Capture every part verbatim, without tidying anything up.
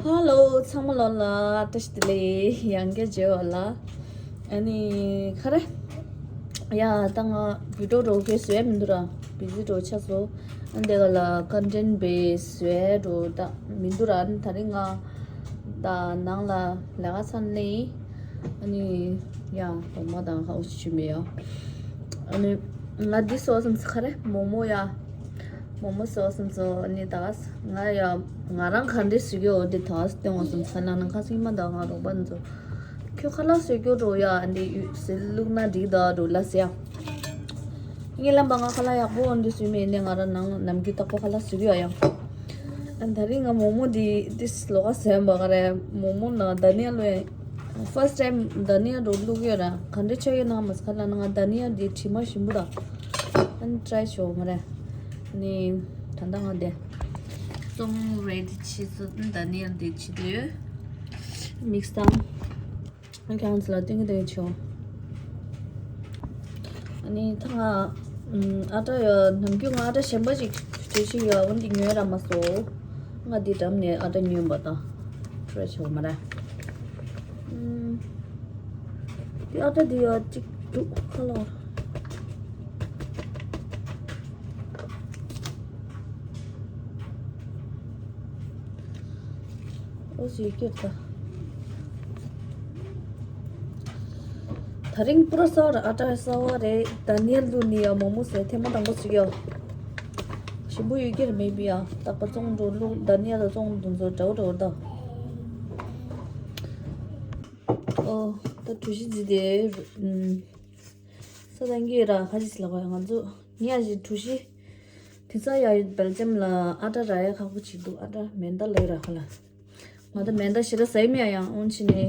ཧ་ལོ། ཚང་མ་ལོ་ལ་བཀྲ་ཤིས་བདེ་ལེགས། ཡང་བསྐྱར་མཇལ་བ་ལ། ཨ་ནི་ག་རེ། ཡ་ད་ང་བི་ཌིའོ་འགྲོ་གི་བཟོས་མི་འདུག་ར། བི་ཟི་འགྲོ་ཆགས་སོང་། ཨ་འདི་ག་ལ་ཀོན་ཊེན་བེ་བཟོས་འགྲོ་ད་མི་འདུག་ར། ཨ་ནི་ད་རིང་ང་ད་ནང་ལ་ལས་ཀ་ཚར་ནས། ཨ་ནི་ཡ་འོ་མ་དང་ཧ་འུ་ཅི་མི་ཡ། ཨ་ནི་ང་འདི་བཟོ་བསམ་ཚེ་ག་རེ་མོག་མོག་ཡ། མོག་མོག་བཟོ་བསམ་ཚེ་ཨ་ནི་ད་ང་ཡ་ང་རང་ག་འདྲས་བཟོ་གི་ཡོད་འདི་ད་སྟོན་བ་བསམ་ཚེ་ལ་ནང་ཁ་སིང་མ་ད་ང་རོགས་པ་འཛོ། ཁྱོད་ཁ་ལག་བཟོ་རྒྱུ་འགྲོ་ཡ། འདི་ཡུ་སི་བླུག་ན་འགྲིག་ད་འགྲོ་ལ་ཟེར་ཡ། ངའི་ལམ་པ་ང་ཁ་ལག་ཡག་པོ་འདི་བཟོས་མེད་ནས། ང་རང་ནང་ནམ་རྒྱུན་བདག་པོ་ཁ་ལག་བཟོ་གི་ཡ་ཡང་། ཨ་ད་རིང་ང་མོག་མོག་འདི་ཏིས་ལོག་ག་ཟེར་བ་ག་རེ། མོག་མོག་ནང་དྷ་ནི་ཡ་ལོས། ཕར་སི་ཊི་ཊེམ་དྷ་ནི་ཡ་འགྲོ་བླུག་ཡོད་ར། ག་འདྲ་ཆགས་ཡོད་ན་མ་ཁ་ལག་ནང་ང་དྷ་ནི་ཡ་འདི་དྲི་མ་ཞིམ་པོ་ད། ཨ་ནི་ཊི་རའི་བྱོས་མ་རེད། ནི་ད་ལྟ་ང་དེ་བཙོང་རེ་ཌི་བྱེད་ཚུལ། དྷ་ནི་ཡ་འདི་བྱེད་དུས་མིག་སི་དང་། ཨ་ཁྱང་ཚ་ལ་སྟོན་གི་དེ་ཆོ། ཨ་ནི་ད་ང་ཨ་ཏྲ་ཡོ་ནམ་རྒྱུན་ང་ཨ་ཏྲ་གཞན་པ་ཅིག་བྲིས་ཤིག་ཡོད། འོན་ཏེ་ཉོས་ར་མ་སོ། ང་འདི་འགྲམ་ནས་ཨ་ཏྲ་ཉོས་པ་དང་ཁྲོས་ཆོ་མ་ར། འདི་ཨ་ཏྲ་འདི་ཡོ་གཅིག་འདུག་ཁ་ལོ། ཨོ་ཟི་ཀྱོད་ད། ད་རིང་པུ་ར་གསར་བ་ར་ཨ་ཏྲ་གསར་བ་རེད། དྷ་ནི་ཡ་བླུག་ནི་ཡ་མོག་མོག་ཟེར་ཐེངས་མ་དང་པོ་ཟིག་ཡོ། ཞིམ་པོ་ཡོད་ཀྱི་རེད་མེད་པི་ཡ། རྟག་པ་བཙོང་འགྲོ་བླུག་དྷ་ནི་ཡ་ལ་བཙོང་འདུག་ཚོ་འདྲ་བོ་འདྲ་བོ་ད། ཨོ་ད་གྲུ་བཞི་ཟི་དེ་ས་དང་གི་ར་ཁ་ཅིག་ལ་གོ་ཡ་ང་ཚོ་ཉ་ཞིག་གྲུ་བཞི། དེ་ཚ་ཡ་བེལ་ཇམ་ལ་ཨ་ཏྲ་ར་ཡ་ཁག་པོ་ཅིག་འདུག་ཨ་ཏྲ་མེ་མདའ་ལོས་ར་ཁ་ལ། ང་ད་མེ་མདའ་ཞེ་དྲག་ཟ་ཡི་མེད་ཡ། ཡང་འོན་ཕྱིན་ནི་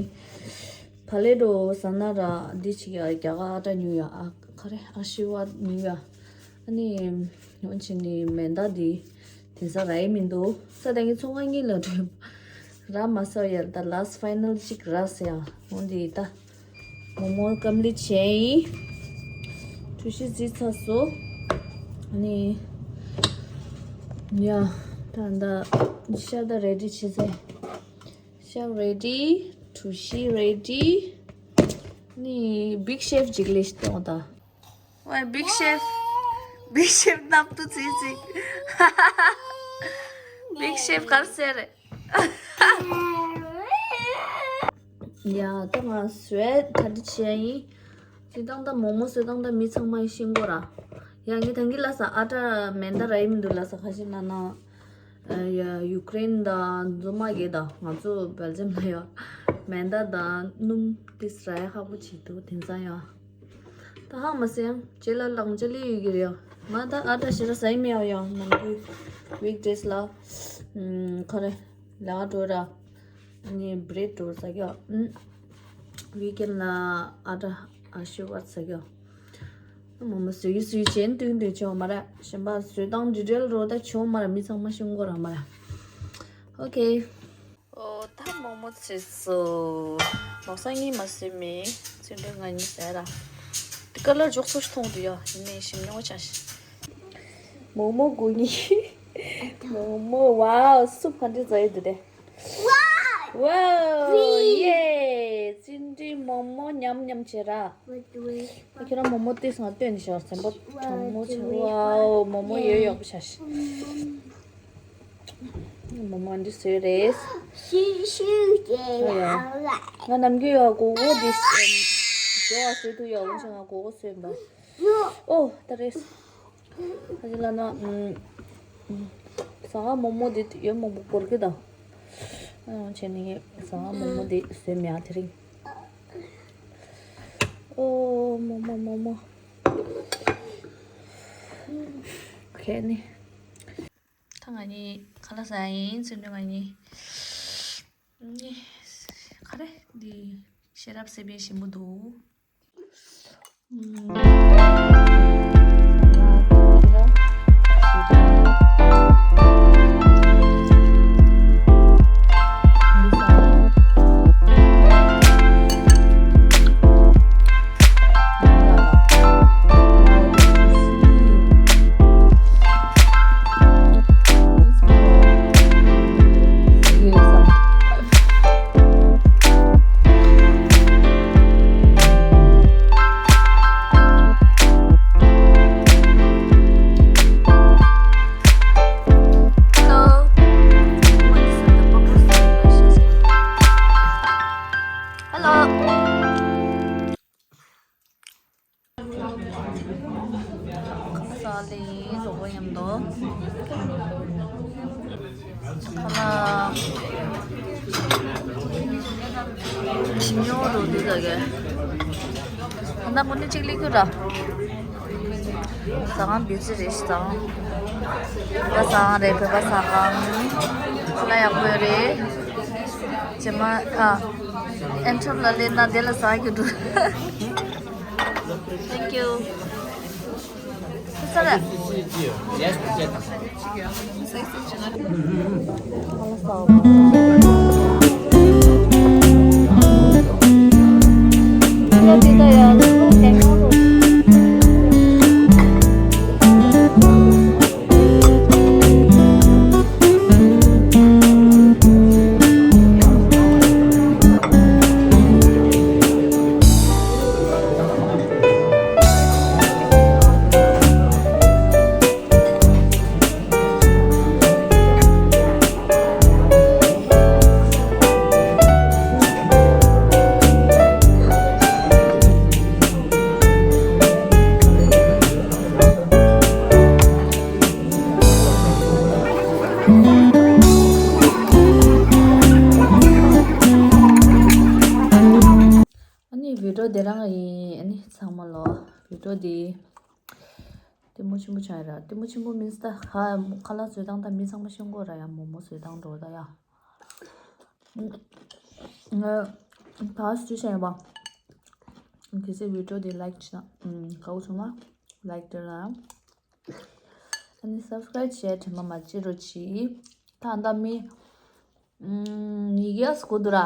ཕ་ལེ་རོ་ཟ་ན་ར་འདི་ཅིག་ཡ་རྒྱ་གར་ཨ་ཏྲ་ཉོས་ཡ། ཨ་ག་རེ་ཨ་ཤི་ཝ་ཉོས་ཡ། ཨ་ནི་འོན་ཕྱིན་ནི་མེ་མདའ་འདི་དེ་ཚ་ར་ཡི་མི་འདུག་ས་དང་གི་ཚོང་ཁང་གཉིས་ལ་འགྲོ་ར་མ་ཟ་ཡ། ད་ལཱ་སི་ཕའི་ནལ་ཅིག་ར་ཟེར་ཡ། འོན་ཏེ་ད། མོག་མོག་ཀམ་པི་ལིཊ་བྱས་ཡིན། གྲུ་བཞི་བརྩིས་ཚར་སོང་། ཨ་ནི། ཡ། ད་ད་ཤ་ད་རེ་ཌི་བྱེད་ཚེ། ཤ་རེ་ཌི། གྲུ་བཞི་རེ་ཌི། ནི་བིག་ཤེབ་ཅིག་ལས་ཤི་ཏོང་ད། ཝའི་བིག་ཤེབ། བིག་ཤེབ་སྣབས་ཏུ་བརྩིས་བརྩིས། བིག་ཤེབ་གར་ཟེར་རེད། ཡ་ད་ང་བཟོས་ད་འདི་བྱས་ཡིན། བཟོས་སྟངས་ད་མོག་མོག་བཟོས་སྟངས་ད་མི་ཚང་མ་ཤེས་གོ་ར། ཡ་ངས་ད་གིན་ལ་ས་ཨ་ཏྲ་མེ་མདའ་ར་ཡིན་མི་འདུག་ལ་ས་ཁ་ཤས་ན་ན། ཡ་ཡུ་ཀེ་རེན་ད་འཛོ་མ་གེ་ད་ང་ཚོ་བེལ་ཇམ་ལ་ཡ་མེ་མདའ་ད་སྣུམ་ཏིས་ར་ཡ་ཁག་པོ་བྱེད་འདུག་དེང་སང་ཡ། ད་ཧང་མ་སེང་ཇེ་ལ་ལང་ཇེ་ལི་ཡོད་གི་རེད། ང་ད་ཨ་ཏྲ་ཞེ་དྲག་ཟ་ཡི་མེད་ཡ། ཡང་ནམ་རྒྱུན་ཝིག་ཌེ་སི་ལ་ཁ་རེ་ལ་འགྲོ་ར་ནི་བྷི་རེཌ་འགྲོ་ཟ་གི་ཡ། ཝིག་ཨེན་ལ་ཨ་ཏྲ་ཨ་ཤི་ཝ་ཟ་གི་ཡ། མོག་མོག་བཟོས་ཀྱི་བཟོས་ཅན་དུས་དུས་ཆོག་མ་ར། གཞན་པ་བཟོས་སྟངས་ཌི་ཊེལ་རོ་ད་ཆོག་མ་ར། མི་ཚང་མ་ཤེས་གོ་ར་མ་ར། ཨོ་ཁེ། ཨོ་ད་མོག་མོག་ཚོས་སོ། མོག་སང་ཉིན་མ་བཟོས་མེད། ཚོས་འདྲ་ང་གཉིས་ཟ་ར། དེ་ཀ་ལར་འཇོག་ཚོ་ཞིག་མཐོང་འདུག་ཡ། ཡིན་ནའི་ཞིམ་མྱོང་བ་ཆ་ཤི། མོག་མོག་དགུ་གཉིས། མོག་མོག་ཝའོ་སུབ་ག་འདྲ་ཟ་ཡི་འདུག་དེ། ཝའོ་ཝའོ་ཡེ། ཚོས་འདྲ་མོག་མོག་ཉམས་ཉམས་བྱེད་ར། ཁྱེད་རང་མོག་མོག་ཏིས་ང་སྟོན་ནས་ཤོག་སེམས་པ་གྲང་མོ་ཆེ། ཝའོ་མོག་མོག་ཡོད་ཡོག་པོ་ཆ་ཤི། མོག་མོག་འདི་བཟོས་རེད། ཤི་ཤི་ཡ། ང་ནམ་རྒྱུན་ཡ་གོ་གོ་འདི་འགྲོ་བ་བཟོས་ཐུབ་ཡ། འོན་ཀྱང་ང་གོ་གོ་བཟོས་མ། ཨོ་ད་རེས། ཁ་ཅིག་ལ་ན་ཟ་ཁང་མོག་མོག་འདི་ཡོད་མོག་མོག་སྐོར་གི་དང་། ཨ་བྱས་ནས་ངས་ཟ་ཁང་མོག་མོག་འདི་བཟོས་མེད་ཨ་དེ་རིང་། ཨོ་མོག་མོག་མོག་མོག་ཁེ་ནི། ད་ང་གཉིས་ཁ་ལག་ཟ་ཡིན་ཚུལ་འདྲ་ང་གཉིས། ག་རེ་འདི་ཤེས་རབ་སེ་བའི་ཞིམ་པོ་འདུག་ཉོ་རོ་འདི་ལ་གས། ད་ཁོ་ནི་གཅིག་ལི་ཁུ་ར། ཟ་ཁང་བི་ཛི་རེད་ཤག་ཟ་ཁང་། བོད་པ་ཟ་ཁང་རེད། བོད་པ་ཟ་ཁང་། ཁོ་ལ་ཡག་པོ་ཡོད་རེད། ཇེ་མ་ཨ། ཨན་ཁྲོམ་ལ་སླེབས་ན་དེ་ལ་ཟ་རྒྱུ་འགྲོ། Thank you. ཨ་ནི་བི་ཌི་ཡོ་དེ་རང་ཡིན། ཨ་ནི་ཚང་མ་ལོ་བི་ཌི་ཡོ་དེ་ལྟད་མོ་ཆེན་པོ་ཆགས་ར། ལྟད་མོ་ཆེན་པོ་མིན་ས་ད་ཁ་ཁ་ལག་བཟོས་སྟངས་ད་མི་ཚང་མ་ཤེས་དགོས་ར་ཡ། མོག་མོག་བཟོས་སྟངས་འགྲོ་ད་ཡ། ང་ད་སུ་ཤེས་ཡ་བ། གལ་སྲིད་བི་ཌི་ཡོ་དེ་ལའིཀ་བྱས་ན་དགའ་བོ་བྱུང་ན་ལའིཀ་སྤྲད་ར། ཨ་ནི་སབ་སི་ཀ་རའིབ་བྱས་དྲན་པ་མ་བརྗེད་རོགས་གྱིས། ད་ད་མི་ཉིས་བརྒྱ་སུ་དགོས་འདུག་ར།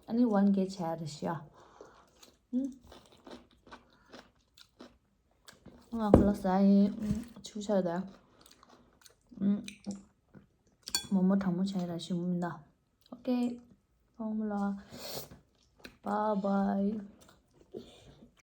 ཨ་ནི་ཝན་ཀེ་བྱས་རེད་ཤག་ང་ཁ་ལག་ཟ་ཡིན། ཆུ་ཆར་ད། མོག་མོག་གྲང་མོ་བྱས་ར་ཞིམ་མི་འདུག་ཨོ་ཀེ། ཨོ་མོ་ལ། Bye bye.